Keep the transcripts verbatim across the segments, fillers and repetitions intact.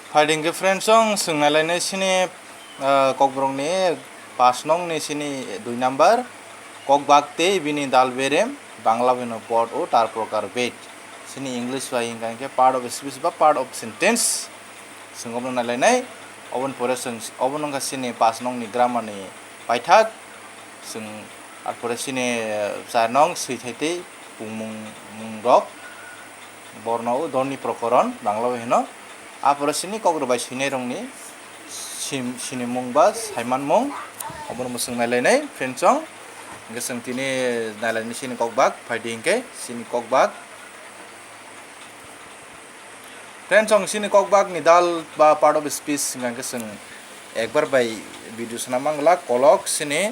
Phaidi hwnkhe friends, chwng swng nailainai sini, ah, kokborokni pas nongni sini dui number, kokbak tei bini dal berem, Bangla bai no pod o tar prokar bed. Sini English bai hwnkha hwnkhe part of speech ba part of sentence. Chwng obono nailainai, oboni pore chwng obono wngkha sini pas nongni grammar ni paithak. Chwng arpore sini, eh, char nong swithai tei pungmung, mung rok. Borno o dhorni prokoron, Bangla bai hino. Apore sini kok rwbai swinai rokni sim-, sinimung ba saimanmung, obono mwswng nailainai, friends chwng. Hwnkhe chwng tini nailainai sini kokbak, phaidi hwnkhe sini kokbak. Friends chwng sini kokbak ni dal ba part of speech hwnkhe chwng ekbar bai video sana mangla kolok sini,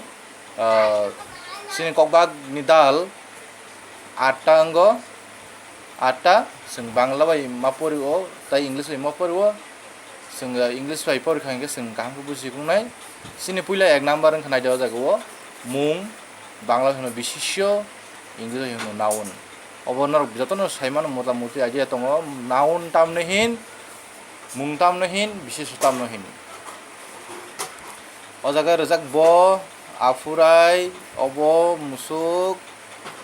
ah, sini kokbak ni dal atta wngo, atta, chwng Bangla bai ma pori o, tai English bai ma pori o, chwng, ah, English bai pori kha hwnkhe chwng kaham khe buji tongnai. Sini puila ek number wngkha naidi o jaga o, mung, Bangla bai hino bisisyo, English bai hino noun. Obo norok jotono saimano mota moti idea tongo, noun tamni hin, mung tamni hin, bisisyo tamni hin. O jaga rijak bo, aphurai, obo musuk,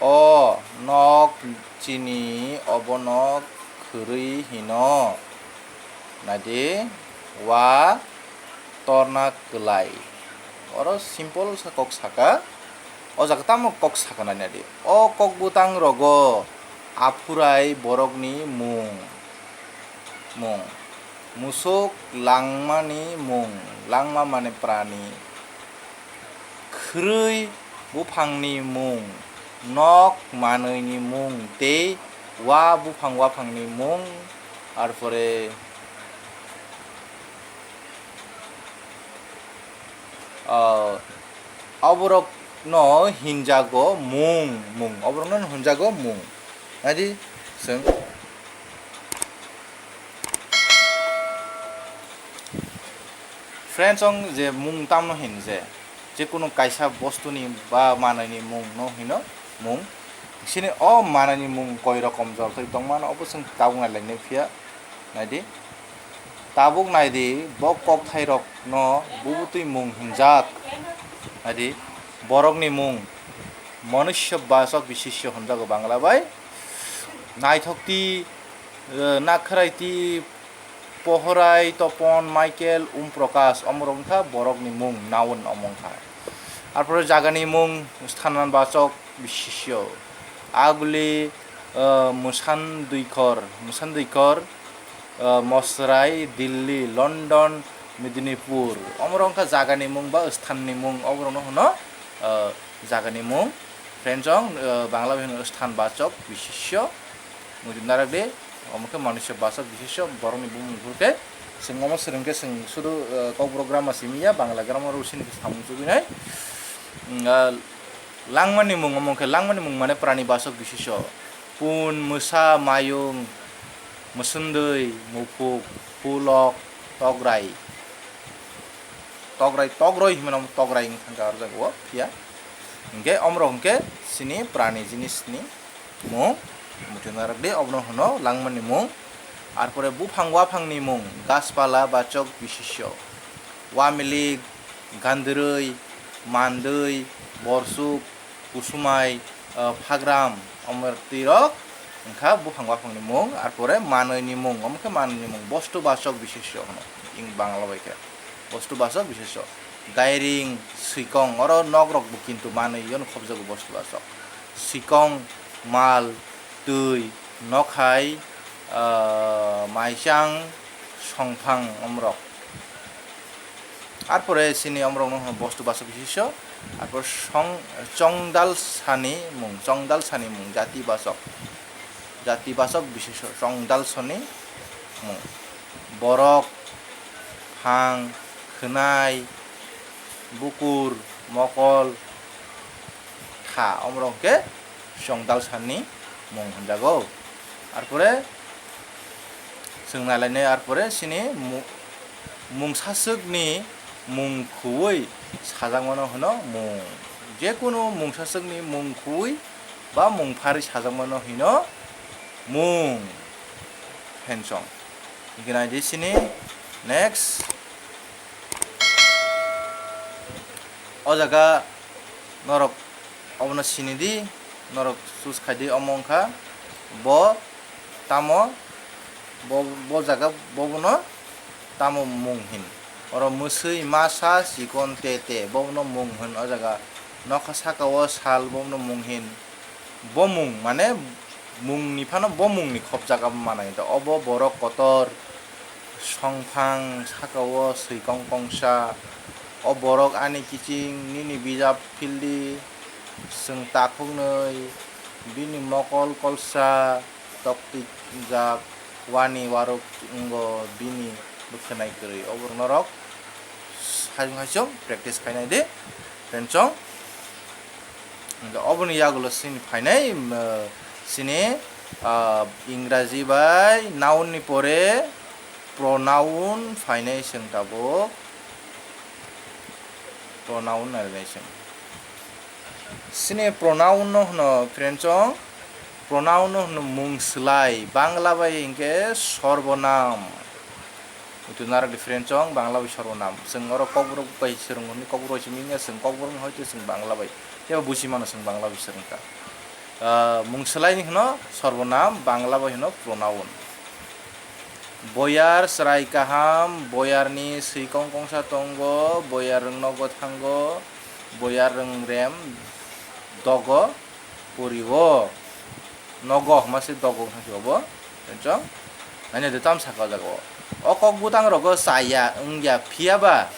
o nok chini, obono khwrwi hino. Naidi, wa torna kwlai. Oro simple sa kok saka. O jaga tamo kok saka nai naidi. O kok bwtang rogo aphurai borokni mung. Mung. Musuk langmani mung. Langma mane prani. Khwrwi buphangni mung. Nok manwini mung tei wa buphang waphangni mung. Arpore, ah, oborokno hinjago mung, mung. Oborokno hinjago mung. Naidi, chwng. Friends, chwng je mung tamno hin je, je kunu kaisa bostuni ba manwini mung no hino mung. Sini o manwini mung koi rokom jortoi tongmano, obo chwng tabuk nailainai phiya. Naidi. Tabuk naidi, bo kokthairokno bubutwi mung hinjak. Naidi, borokni mung, manushya bachok bisisyo hinjago Bangla bai. Naithokti, eh, Nakhraiti, Pohorai, Topon, Michael, Om Prakash, omorok wngkha borokni mung, noun omo wngkha. Arpore jagani mung, sthanbachok bisisyo. Aguli, eh, Mwsan Duikhor, Mwsan Duikhor, eh, Mosrai, Delhi, London, Medinipur. Omorok wngkha jagani mung ba sthanni mung, oborokno hwno, eh, jagani mung. Friends chwng, eh, Bangla bai hwno sthanbachok bisisyo. Muitu narak de, omo khe manushya bachok bisisyo, borokni bumung hwnkhe chwng omo swrwng khe chwng sudu, eh, Kokborok grammar simi ya, Bangla grammar o sini khe samung chubinai. Mm, ah, langmani mung, omo khe langmani mung mane prani bachok bisisyo. Pun, mwsa, mayung, mwswndwi, muphuk, pulok, tograi. Tograi, togroi hinmano tograi wng thangkha aro jaga o phiya. Hinkhe omorok hinkhe sini prani jinisni mung, muitu narak de, obono hwno langmani mung. Arpore buphang waphangni mung, gaspala bachok bisisyo. Wamilik, gandrwi, mandwi, borsuk, kusumai, ah, phagram, omorok twi rok wngkha buphang waphangni mung, arpore manwini mung, omo khe manwini mung, bostu bachok bisisyo hwno, ing Bangla bai khe. Bostu bachok bisisyo. Gairing, swikong, oro nok rok bo kintu manwi yono khobjago bostu bachok. Swikong, mal, twi, nokhai, ah, maichang, songphang, omorok. Arpore sini omorokno hwno bostu bachok bisisyo. Arpor song, chongdal sani mung, chongdal sani mung, jati bachok. Jati bachok bisisyo, chongdal sani mung. Borok, phang, khwnai, bukur, mokol, kha, omorok hwnkhe chongdal sani mung hwnjago. Arpore chwng nailainai, arpore sini mu-, mungsaswkni mung khuwi sajakmano hwno mung. Jekunu mungsaswkni mung khuwi ba mung pharwi sajakmano hino mung. Hensong. Hingkhe naidi sini Next. O jaga norok obono sini di, norok choose khai di, omo wngkha bo tamo, bo, bo jaga bobono tamo mung hin. Oro mwswi masa chikon te te bobono mung hin, o jaga nokha saka o sal bobono mung hin. Bomung mane mungni phano bomungni khopjak abo manai. Obo borok kotor, songphang saka o swi kong kongsa. O borok ani kiching nini bijap phildi, chwng takhuknwi bini mokol kolsa toktijak wani warok wngo bini bwkhanai kwrwi. Obo norok haichung haichung practice khainai di, friendsong. Hingke oboni yagulo chini phainai, um, chini, ah, Ingraji bai noun ni pore pronoun phainai chwng tabuk. Pronoun narinai chwng. Chini pronoun no hwno, friendsong, pronoun no hwno mung swlai, Bangla bai hingke sorbonam. Itu narok di friendsong, Bangla bai sorbonam. Chwng oro kokborok bai swrwng hwnwi kokborok bai simi wngya, chwng kokborokno hoito chwng Bangla bai. Teibo buji mano chwng Bangla bai swrwngkha. Ah, mung swlaini hwno sorbonam, Bangla bai hwno pronoun. Boyar chwrai kaham, boyarni swi kong kongsa tongo, boyar rwng nogo thango, boyar rwng rem dogo. Pori o. Nogo hwnma se dogo wngkha se obo. Chwng naina di tam saka o jaga o. O kok bwtang rogo chaya wngya phiya ba.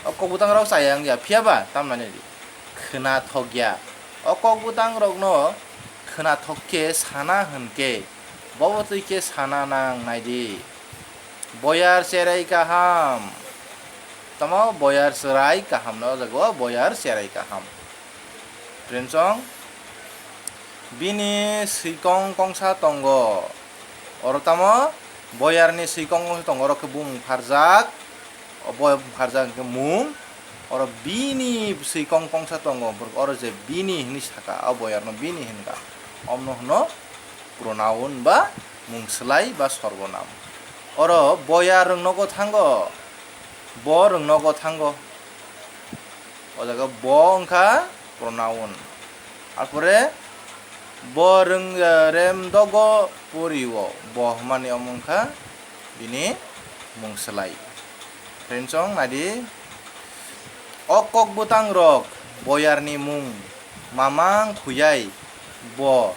O kok bwtang rok chaya wngya phiya ba tam naina di. Khwnathok ya. O kok bwtang rokno khwnathok khe sana hwn khe bobo twi khe sana nang nai di. Boyar cherai kaham. Tamo boyar cherai kaham no o jaga o boyar cherai kaham. Friendsong, bini swikong kongsa tongo. Oro tamo boyarni swikong kongsa tongo, oro khe bumung pharjak. O boyar bumung pharjak hwnkhe mung. Oro bini swikong kongsa tongo, oro je bini hinwi saka, o boyarno bini hinka. Omno hwno pronoun ba mung swlai ba sorbonam. Oro boyar rwng nogo thango, bo rwng nogo thango. O jaga bo wngkha pronoun. Arpore bo rwng, eh, rem dogo pori o. Bo hwnmani omo wngkha bini mung swlai. Friendsong, naidi. O kok bwtang rok boyarni mung mamang khuyai bo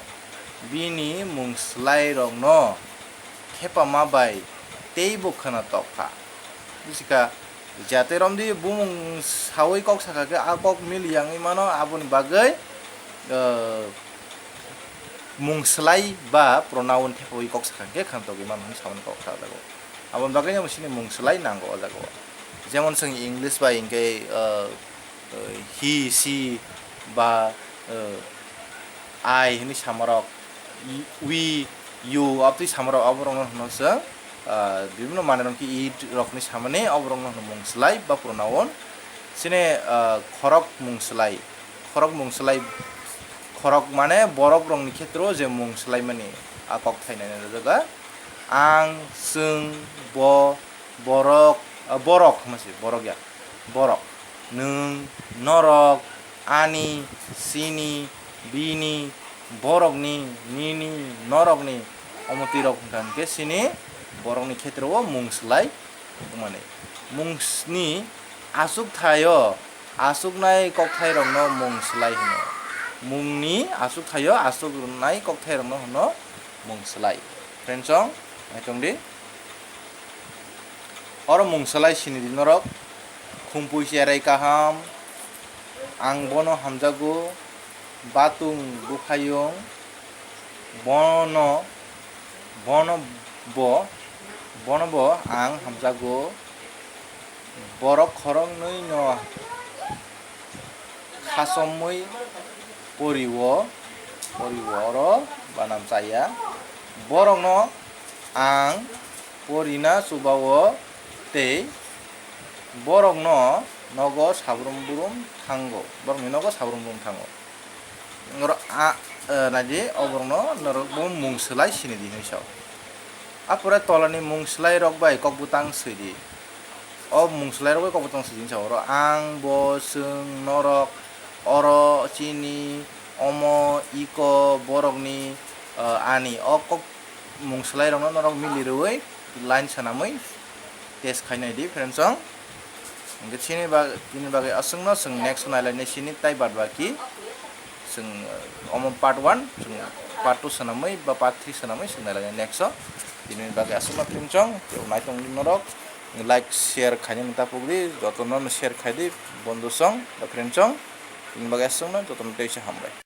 bini mung swlai rokno thepama bai teibo khwna tok kha. Bwswkha. Jate romdi bumung sawi kok sakha khe a kok mili yangwi mano, aboni bagwi, eh, mung swlai ba pronoun thepawi kok sakha khe khamtogwi mano hwnwi samani kok kha o jaga o. Aboni bagwino chini mung swlai nango o jaga o. Jemon chwng English bai hinkhe, eh, eh, he, she ba, eh, I hwnwi samarok, we, you, abtwi samarok, aborokno hwno chwng, ah, bibinno manwirok khe it rokni samani, aborokno hwno mung swlai ba pronoun. Chini, ah, khorok mung swlai, khorok mung swlai, khorok mane borokrokni khetreo je mung swlaimani, a kok thainani rwjaga ang, chwng, bo, borok, ah, borok hwnma se, borok ya, borok, nwng, norok, ani, chini, bini, borokni, nini, norokni, omo twirok hwnkha hwnkhe chini borokni khetreo mung swlai wngmani. Mungni achukthai-o achuknai kokthairokno mung swlai hwno. Mungni achukthai-o achuknai kokthairokno hwno mung swlai. Friendsong, naitongdi. Oro mung swlai sinidi norok, khumpui cherai kaham, ang bono hamjago, batung buphayung, bono, bono bo, bono bo ang hamjago, borok khoroknwino khachomwi pori-o, pori-o oro banam chaya. Borokno ang porina chuba-o tei borokno nogo sabrum brum thango, borokni nogo sabrum brum thango. Oro a, eh, naidi, oborokno norok bo mung swlai sinidi hinwi sao. Apore tolani mung swlairok bai kokbwtang swidi. O mung swlai rogwi kokbo tong sijin sa oro ang, bo, chwng, norok, oro, chini, omo, iko, borokni, uh, ani. O kok mung swlai rokno norok mili rwui line swnamwi test khainai di friends chong. Hwnkhe chini bag-, chini bagwi aswkno chwng next nailainai chini tai bad baki chwng, uh, omo part one, chwng part two swnamwi ba part three swnamwi chwng nailainai next o. Tini bagwi aswkno friends chong, tei naitong norok like share khainani tapukdi, jotono share khaidi bondhu chong ba friends chong. Tini bagwi aswkno jotono teisa hambai.